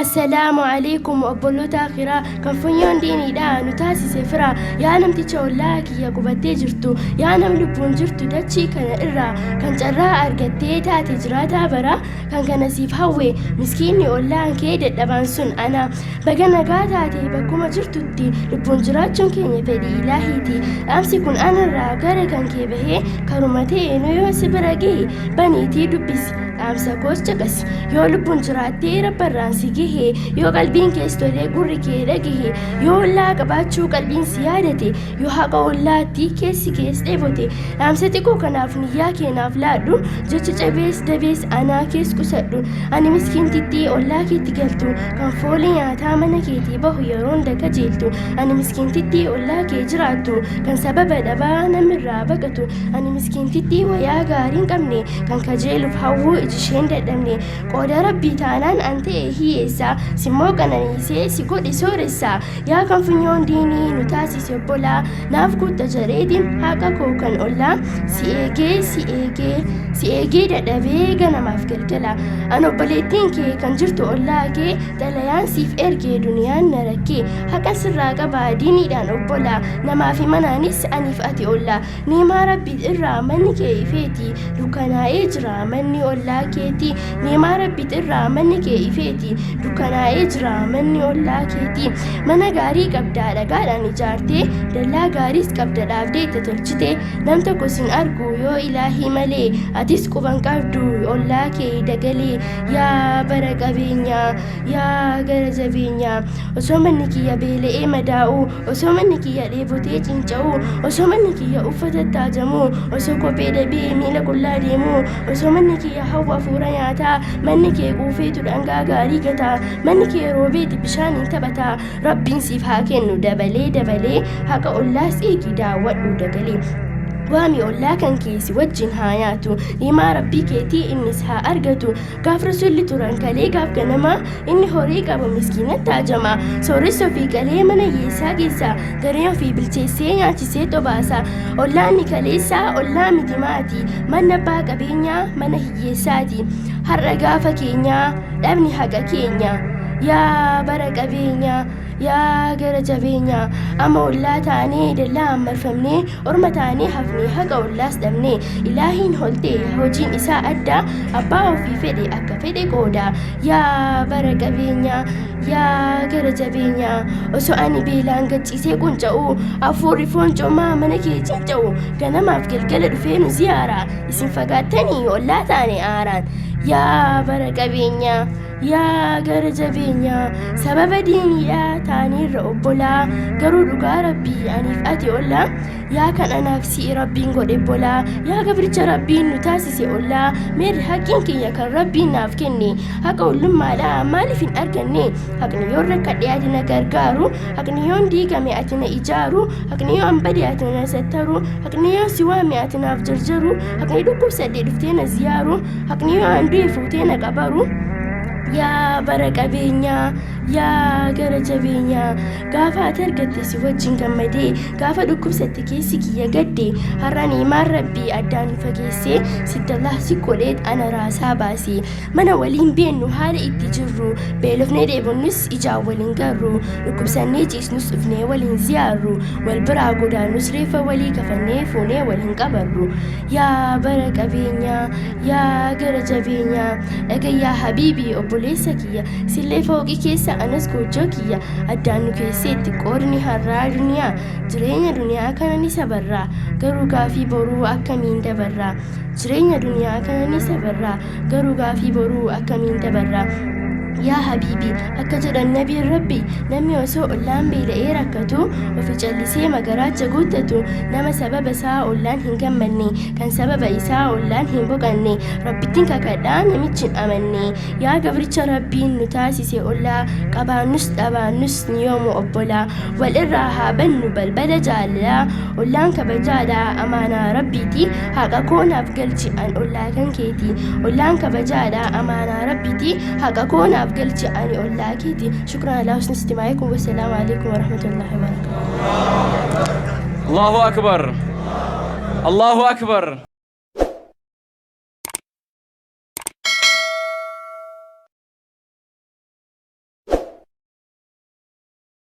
Assalaamu Aleykum obboloota Aakhiraa kan funyoon diiniidhaa nu taasise fira. Yaa namticha ollaa kiyya qubattee jirtu, yaa nam lubbuun jirtu dachii kana irraa kan carraa argattee taate jiraataa baraa kan kana siif hawwe miskiinni ollaan kee dadhabaan sun ana. Baga nagaa taate bakkuma jirtutti lubbuun jiraachuun keenya fedhii ilaahiiti. Dhaamsi kun anarraa gara kan kee bahee karuma ta'eenuu yoo si bira gahe baniitii dubbisi. Dhaamsa koos caqasi. Yoo lubbuun jiraattee rabbarraan si gahe, yoo qalbiin kees tolee gurri kee dhagahe, yoo ollaa qabaachuu qalbiin si yaadate, yoo haqa ollaatti keessi kees dheebote, dhaamsa xiqqoo kanaaf niyyaa kee naaf laadhu, jecha cabees dabees anaa kees qusadhu. Ani miskiintittii ollaa keetti galtu, kan foolii nyaataa mana keetii bahu yeroo hunda kajeeltu. Ani miskiintittii ollaa kee jiraattu, kan sababa dhabaa namirraa baqatu. Ani miskiintittii wayaa gaarii hin qabne, kan kajeeluuf hawwuu ijisheen dadhabne. Qooda Rabbii taanaan an ta'e hiyyeessa, simmoo qananiisee si godhe sooressa. Yaa kan funyoon diinii nu taasise obbolaa, naaf guutta jedheetiin haqa koo kan ollaa. Si eegee si eegee si eegee dadhabee ganamaaf galgala. An obboleettiin kee kan jirtu ollaa kee, xalayaan siif ergee duniyaan na rakkee. Haqan sirraa qaba diiniidhaan obbolaa, namaa fi manaanis aniif ati ollaa. Ni'imaa Rabbii irraa manni kee ifeeti, dukkanaa'ee jira manni ollaa keetii. Ni'imaa Rabbii irraa manni kee ifeeti, dukkanaa'ee jira manni ollaa keetii. Mana gaarii qabda dhagaadhaan ijaartee, dallaa gaariis qabda dhaabdee itti tolchite. Nam tokko sin argu yoo ilaahii malee, atis quban qabdu ollaa kee dagalee. Yaa bara qabeenyaa, yaa gara jabeenyaa, osoo manni kiyya beela'ee madaa'u, Osoo manni kiyya dheebotee ciinca'uu, osoo manni kiyya uffatatti haajamuu, osoo kophee dhabee miila qullaa deemuu, osoo manni kiyya hawwu hafuura nyaataa, manni kee quufeetu dhangaa gaarii gata, manni kee roobeeti bishaaniin taphata. Rabbiin siif haa kennu dabalee dabalee, haqa ollaas eegi daawwadhuu dagalee. Waami ollaa kan kee si wajjin haa nyaatu, ni'imaa Rabbii keetii innis haa argatu. Gaaf Rasuulli turan kalee gaaf ganamaa inni horii qabu miskiinatti haajama. Sooressa ofii qalee mana hiyyeessaa geessa. Garee ofii bilcheessee nyaachisee xobaasa. Ollaan ni kaleessaa ollaa miti maati. Manni abbaa qabeenyaa mana hiyyeessaati. Har'a gaafa keenyaa dhabni haqa keenya. Yaa bara qabeenyaa! Yaa gara jabeenyaa! Amma ollaa taanee dallaan marfamnee Orma taanee hafne haqa ollaas dhabne. Ilaahiin holtee hojiin isaa adda, abbaa ofii fedhe akka fedhe qooda. Yaa bara qabeenyaa, yaa gara jabeenyaa, osoo ani beelaan gad ciisee qunca'uu, hafuurri foon coomaa mana kee cinca'u, ganamaaf galgala dhufee nu ziyaara, isin fagaattanii ollaa taane aaraan. Yaa bara qabeenyaa! Yaa gara jabeenyaa, sababa diiniidhaa taaneerra obbolaa, garuu dhugaa Rabbii aniif ati ollaa, yaa kan anaaf si'i Rabbiin godhe bolaa, yaa gabricha Rabbiin nu taasise ollaa, meerre haqqiin kiyya kan Rabbiin naaf kenne, haqa ollummaadhaa maaliif hin arganne? Haqni yoon rakkadhe ati na gargaaru, haqni yoon diigame ati na ijaaru, haqni yoo an bade ati na sattaru, haqni yoon si waame ati naaf jarjaru, haqni dhukkubsadhe dhuftee na ziyaaru, Haqni yoo an du'e fuutee na qabaru. Yaa bara qabeenyaa, yaa gara jabeenyaa, gaafa ati argatte si wajjin gammadee, gaafa dhukkubsatte keessi kiyya gadde, har'a ni'imaan Rabbii addaan nu fageessee, siddallah si godheet ana raasaa baase. Mana waliin beennu haala itti jirru, beelofnee dheebonnus ijaan wal hin garru, dhukkubsannee ciisnus dhufnee wal hin ziyaarru, wal biraa godaannus reeffa walii kafannee fuunee wal hin qabarru. Yaa bara qabeenyaa, yaa gara jabeenyaa, dhaga'i yaa habiibii obboleessa kiyya, sillee fooqii keessa anas goojjoo kiyya, addaan nu keesseetti qoodni har'aa duniyaa, jireenya duniyaa kana ni sabarraa, garuu gaafii boruu akkamiin dabarraa? Jireenya duniyaa kana ni sabarraa, garuu gaafii boruu akkamiin dabarraa? Yaa habiibi, akka jedhan nabiin Rabbi, namni osoo ollaan beela'ee rakkatu, ofi callisee magaraacha guuttatu, nama sababa isaa ollaan hin gammanne, kan sababa isaa ollaan hin boqanne, Rabbittin kakadha namichi hin amanne. Yaa gabricha Rabbiin nu taasise ollaa, qabaannus dhabaannus ni yoomu obbolaa. Wal irraa haa bannu balbala jaalalaa, ollaan kabajaadha amaanaa Rabbiiti, haqa koo naaf galchi an ollaa kan keeti. Ollaan kabajaadha amaanaa Rabbiiti, haqa koo naaf galchi ani ollaa keeti. Shukran alaa husni istimaa'ikum, wassalaamu alaikum warahmatullahi wabarakatuh. Allahu Akbar. Allahu Akbar.